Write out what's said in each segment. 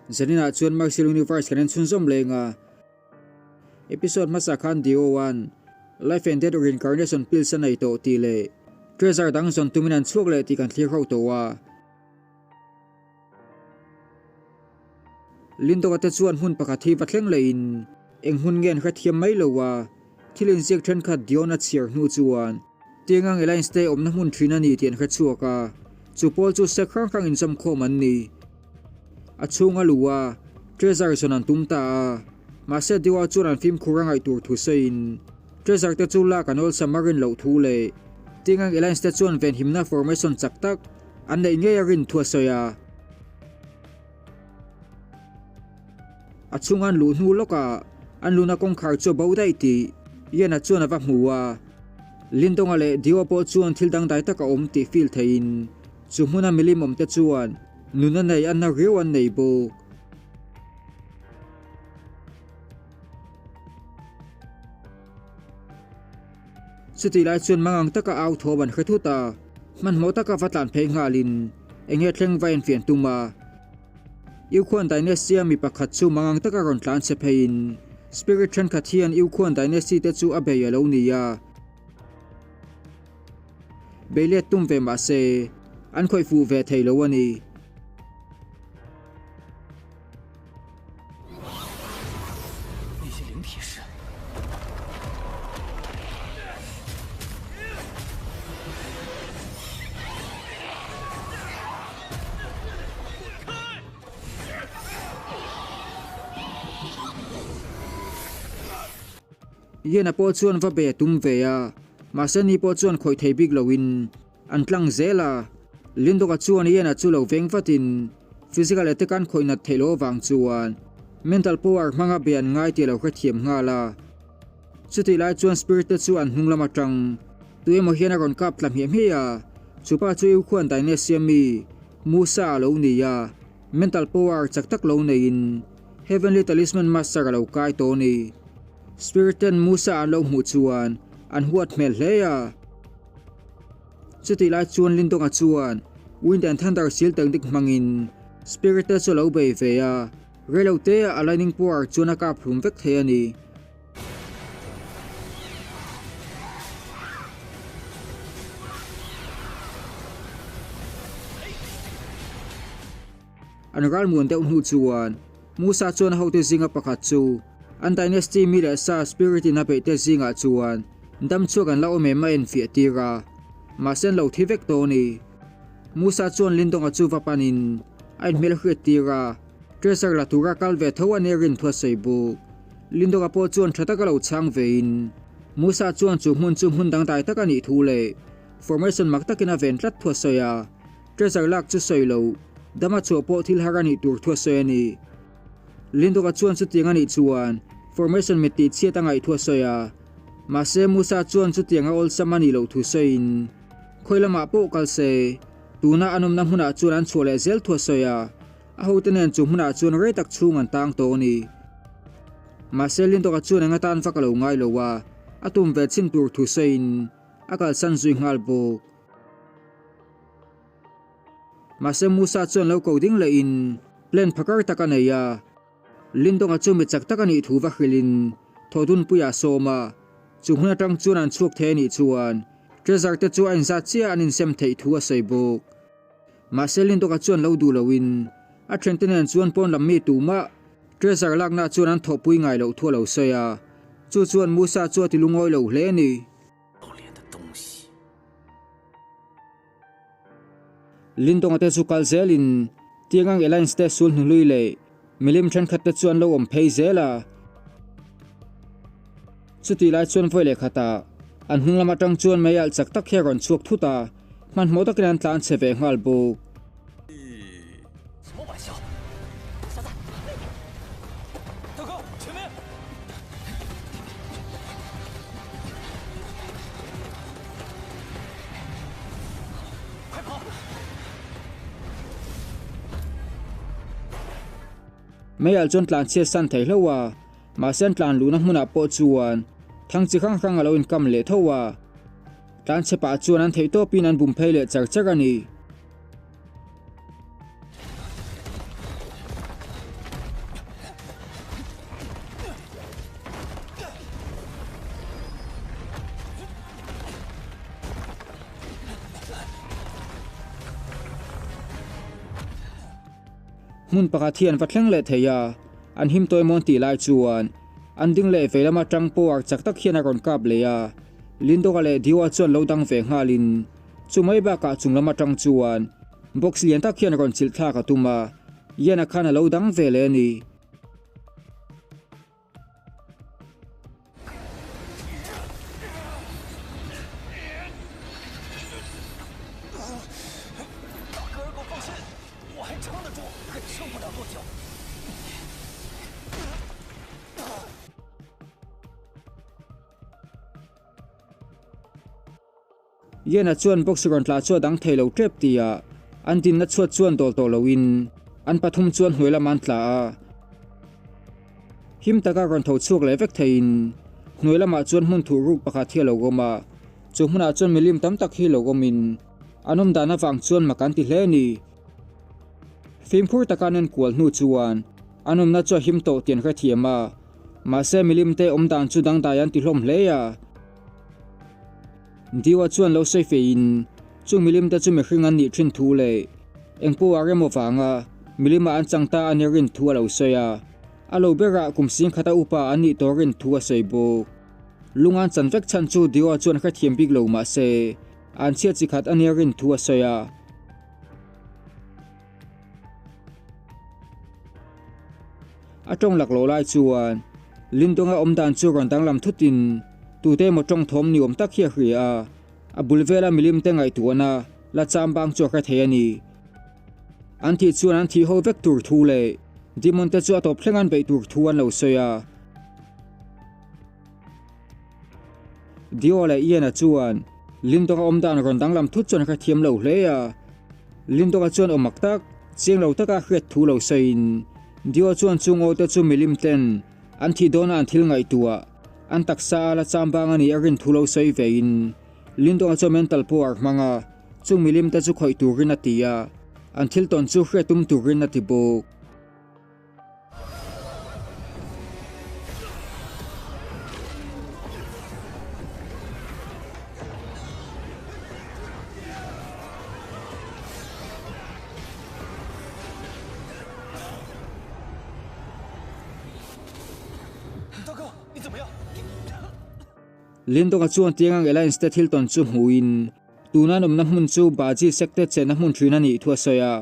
Zaninah chuan Martial Universe kan en chhunzawm leng a. Episode hmasa khan Dio an Life and Death Reincarnation Pills a nei tawh tih leh Treasure dang zawn tumin an chhuak leh tih kan thlir ho tawh a. Lindoga te chuan hmun pakhat hi va thleng lehin eng hmun nge an hrethiam mai lo a, thil inziak thenkhat Dion a chhiar hnu chuan Tiangang Alliance te awmna hmun thin a ni tih an hrechhuak a, chu pawl chu sek hrang hrang inzawmkhawm an ni. A chhung a luh a, Treasure zawn an tum ta a, mahse Diwa chuan an fimkhur a ngaih tur thu sawiin Treasure te chu lak an awlsam a rin loh thu leh Tiangang Alliance te chuan venhimna formation chak tak an neih ngei a rin thu a sawi a. A chhung an luh hnu lawkah an luna kawngkhar chu a bo daih tih Ian-a chuan a va hmu a. Lindonga leh Dio pawh chuan thil dangdai tak a awm tih feel theihin chu hmuna milim awmte chuan nuna nei anna riau an nei bawk. Chutih lai chuan mangang taka au thawm an hre thut a, hmanhmawh taka va tlan phei nghalin eng nge thleng va enfian tum a. Yukhuan Dynasty-a mi pakhat chu mangang taka rawn tlan che pheiin Spirit thenkhat hian Yukhuan Dynasty te chu a bei a lo ni a. Beilet tum ve mah se an khawih fuh ve thei lo a ni. Yena pawh chuan va be a tum ve a, mahse ni pawh chuan khawih thei bik loin an tlang zel a. Lindoka chuan Yena chu lo veng vatin Physical attack an khawih nat theih loh avang chuan mental power hmanga be an ngai tih a lo hrethiam nghal a. Chutih lai chuan Spirit te chu an hnung lam atang tu emaw hian a rawn kap tla hmiah hmiah a, chupa chu Iukhuan Dynasty ami Musa a lo ni a, mental power chak tak lo neiin Heavenly Talisman Master a lo kai tawh a ni. Spirit ten Musa an lo hmuh chuan an huat hmel hle a. Chutih lai chuan Lindonga chuan Wind and Thunder sil technique hmangin Spirit te chu a lo bei ve a, reilote a Lightning Power chuan a kap hlum vek thei a ni. An ralmuan deuh hnu chuan Musa chuan a hote zinga pakhat chu an dynasty mi leh sa spirit in a beih te zingah chuan dam chhuak an la awm em a enfiah tir a, mahse an lo thi vek tawh a ni. Musa chuan Lindonga chu va panin a inhmel hriat tir a, treasure la tura kal ve tho a nia rin thu a sawi bawk. Lindonga pawh chuan tha taka lo chhang vein Musa chuan chu hmun chu hmun dangdai tak a nih thu leh formation mak takin a ven tlat thu a sawi a. Treasure lak chu sawi lo, dama chhuah pawh thil har a nih tur thu a sawi a ni. Lindoka chuan chutiang a nih chuan formation mit tih chhiat a ngaih thu a sawi a. Mahse Musa chuan chutiang a awlsam a nih loh thu sawiin khawi lamah pawh kal se, tuna an awmna hmunah chuan an chhuah leh zel thu a sawi a. A hote nen chu hmunah chuan rei tak chhung an tang tawh a ni. Mahse Lindoka chuan eng atan vak a lo ngai lo a, a tum ve chhin tur thu sawiin a kalsan zui nghal bawk. Mahse Musa chuan lo ko ding lehin plan phakar tak a nei a, Lindonga chu mi chak tak a nih thu va hrilhin Thawdunpuia a sawm a, chu hmun atang chuan an chhuak thei a nih chuan Treasure te chu a inzat chiah an insem theih thu a sawi bawk. Mahse Lindonga chuan lo duh loin a thiante nen chuan pawn lam mi tumah Treasure lakna chuan an thawhpui ngai loh thu a lo sawi a, chu chuan Musa chu a ti lungawi lo hle a ni. Lindonga te chu kal zelin Tiangang Alliance te sul hnuhlui leh milim thenkhat te chu an lo awm phei zel a. Chutih lai chuan vawi leh khatah an hnung lam atang chuan mei alh chak tak hi a rawn chhuak thut a, hmanhmawh takin an tlan chhe ve nghal bawk. Meialh chuan tlan chhiat san thei hlauh a, mahse an tlan luhna hmunah pawh chuan thang chi hrang hrang a lo inkam leh tho a. Tlan chhe pah chuan an theihtawpin an bum phei leh char char a ni. Hmun pakhat hi an va thleng leh thei a, an him tawi mawn tih lai chuan an ding leh vei lama tang power chak tak hian a rawn kap leh a, Lindoga leh Dio-a chuan lo dang ve nghalin chu mai bakah chung lam atang chuan box lian tak hian rawn chilh thlak a tum a, Ian-a khan a lo dang ve leh a ni. Yena chuan box rawn tla chu a dang thei lo tep tia an dinna chhuat chuan dawl tawh loin an pathum chuan hnuai lamah an tla a. Him taka rawn tho chhuak leh vek theiin hnuai lamah chuan hmun thuh ruk pakhat hi a lo awm a, chu hmunah chuan milim tam tak hi lo awmin an awm dan avang chuan mak an ti hle a ni. Fimkhur taka an enkual hnu chuan an awmna chu a him tawh tih an hrethiam a, mahse milim te awm dan chu dangdai an ti hlawm hle a. Diwa chuan lo sawi feiin chung milim te chu mihring an nih thin thu leh eng pawh a rem avanga milima an chang ta a ni rin thu a lo sawi a, a lo berah kum sing khata upa an nih tawh rin thu a sawi bawk. Lung an chan vek chhan chu Diwa chuan hrethiam bik lo mah se an chhiat chi khat a nia rin thu a sawi a. A tawng laklawh lai chuan Lindonga awm dan chu rawn danglam thutin tute emaw tawng thawm ni awm tak hi a hria a, a bul vela milim te ngaihtuahna la cham bang chu a hre thei a ni. An thih chuan an thih ho vek tur thu leh Demon te chu a tawp thleng an beih tur thu an lo sawi a. Dio leh Ian-a chuan Lindong-a awm dan rawn danglam thut chuan a hrethiam lo hle a. Lindong-a chuan aw mak tak, chiang lo taka hriat thu lo sawiin Dio chuan chung aw te chu milim ten an thih dawna an thil ngaihtuah an taksa a la cham bang a nih a rin thu lo sawi vein Lindong-a chuan mental power hmang a, chung milim te chu khawih turin a ti a, an thil tawn chu hriat tum turin a ti bawk. Lindonga chuan tiang ang Alliance te thil tawn chu hmuhin tuna an awmna hmun chu Baji Sekte chenna hmun thin a nih thu a sawi a.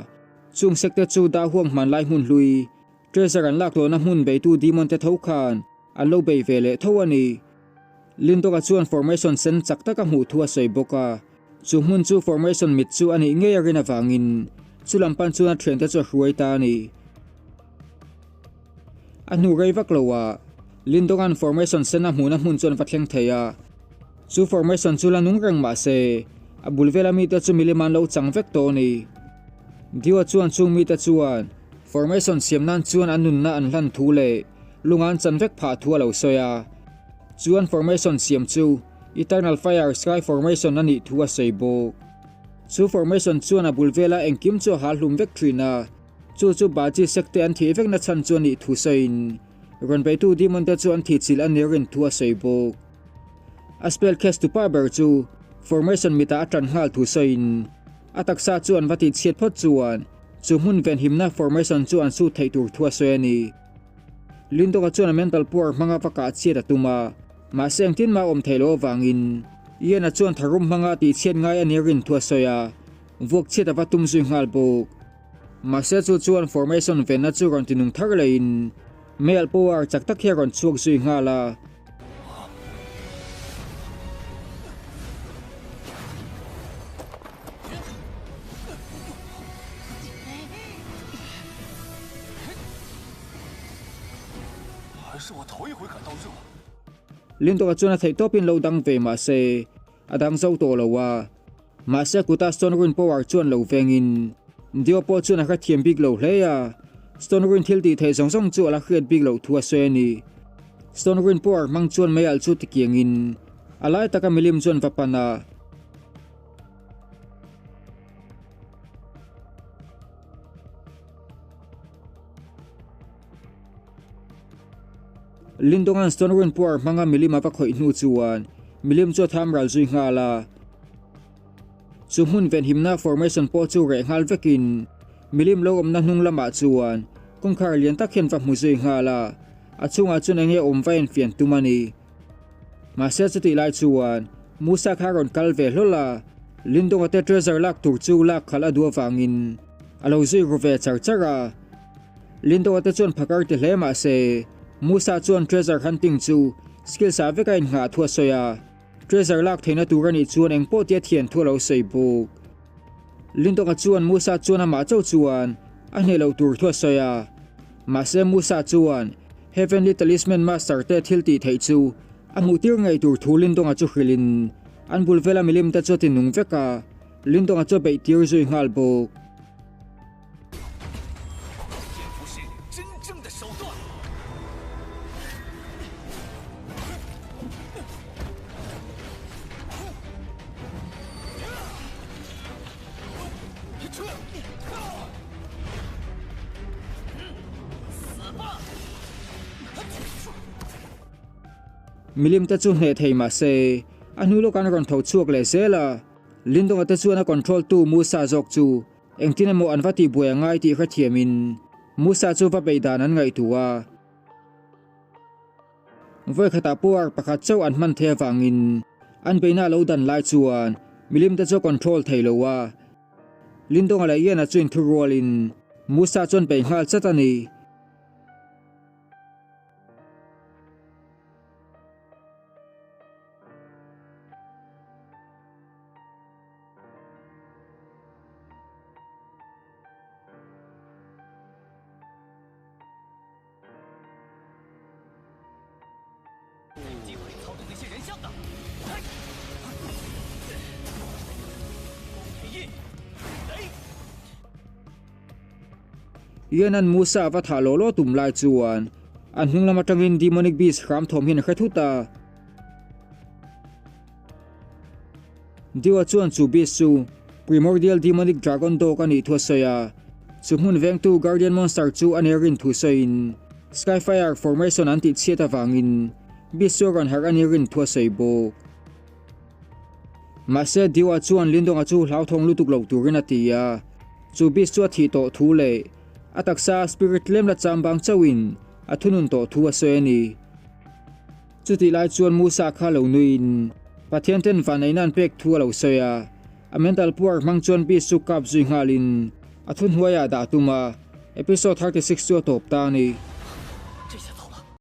Chung sekte chu dah huang hman lai hmun hlui, treasure an lak tawhna hmun beitu demon te tho khan an lo bei ve leh tho a ni. Lindog-a chuan formation sen chak taka hmuh thu a sawi bawk a, chu hmun chu formation mit chu a nih ngei a rin avangin chu lam pan chuan a thiante chu a hruai ta a ni. A hnu rei vak lo ah Lindog-a'n formation sen a hmuhna hmun chu an va thleng thei a, chu formation chu la nung reng mah se a bul vela mite chu milim an lo chang vek tawh a ni. Dio chuan chung mite chuan formation siam nan chuan an nunna an hlan thu leh lunga an chan vek phah thu a lo sawi a, chuan formation siam chu Eternal Fire Sky Formation a nih thu a sawi bawk. Chu formation chuan a bul vela engkim chu a hal hlum vek thin a. Chu chu Baji Sekte an thih vekna chhan chu a nih thu sawiin, rawn beitu Demon te chu an thih chilh a ni rin thu a sawi bawk. A spell cast tupa ber chu Formation mitah a tan nghal thu sawiin, a taksa chu an va tih chhiat phawt chuan chu hmun venhimna Formation chu an sut theih tur thu a sawi a ni. Lindawka chuan a mental power hmanga va kah chhiat a tum a, mahse engtin mah a awm theih loh avangin Ian-a chuan tharum hmanga tih chhiat ngai a ni rin thu a sawi a, vuak chhiat a va tum zui nghal bawk. Mahse chu chuan formation venna chu rawn ti nung thar leiin male power chak tak hi a rawn chhuak zui nghal a. Lindawka chuan a theih tawpin lo dang ve mahse a dang zo tawh lo a. Mahse kuta Stone Ruin power chuan lo vengin Dio pawh chuan a hrethiam bik lo hle a, Stone Ruin thil tih theih zawng zawng chu a la hriat bik loh thu a sawi a ni. Stone Ruin power hmang chuan mei alh chu tikiangin a lai taka milim chuan va pan a. Lindongan Stone Ruin power hmanga milim a va khawih hnu chuan milim chu a tham ral zui nghal a. Chu hmun venhimna formation pawh chu reh nghal vekin Milim lo awmna hnung lamah chuan kawngkhar lian tak hian va hmu zui nghal a, a chhungah chuan enge awm va enfian tum a ni. Mahse chutih lai chuan Musa kha a rawn kal ve hlawl a, Lindonga te treasure lak tur chu lak khalh a duh avangin a lo zui ru ve char char a. Lindonga te chuan phakar ti hle mahse Musa chuan treasure hunting chu skills ah vek a innghah thu a sawi a, treasure lak theihna tur a nih chuan engpawh tia thian thu a lo sawi bawk. Lindonga chuan Musa chuan amah chauh chuan a hneh loh tur thu a sawi a, mahse Musa chuan Heavenly Talisman Master te thil tih theih chu a hmuh tir ngei tur thu Lindonga chu hrilhin an bul vela milim te chu a ti nung vek a, Lindonga chu a beih tir zui nghal bawk. Milim te chu hneh thei mah se a hnu lawk an rawn tho chhuak leh zel a, Lindonga te chuan a control tu Musa zawk chu Engtin emaw an va tihbuai a ngai tih hrethiamin Musa chu va beih dan an ngaihtuah a. Vawikhatah puar pakhat chauh an hman thei avangin an beihna a lo dan lai chuan milim te chu a control thei lo a. Lindonga leh Ian-a chu inthurualin Musa chuan beih nghal chat a ni. Ian-a'n Musa a va thah law law tum lai chuan an hnung lam atangin Demonic Beast hram thawm hian a hre thut a. Dewa chuan chu beast chu Primordial Demonic Dragon Dog a nih thu a sawi a, chu hmun vengtu Guardian Monster chu a ner rin thu sawiin Skyfire Formation an tih chhiat avangin beast chu a rawn harh a nih rin thu a sawi bawk. Mahse Dewa chuan Lindonga chu hlauthawng lutuk lo turin a ti a, chu beast chu a thih tawh thu leh a taksa spirit tlem la chambang chauhin a thunun tawh thu a sawi a ni. Chutih lai chuan Musa kha lo nuiin Pathian ten vanneihna an pek thu a lo sawi a, a mental power hmang chuan beast chu kap zui nghalin a thuhnuaiah dah a tum a, episode 36 chu a tawp ta a ni.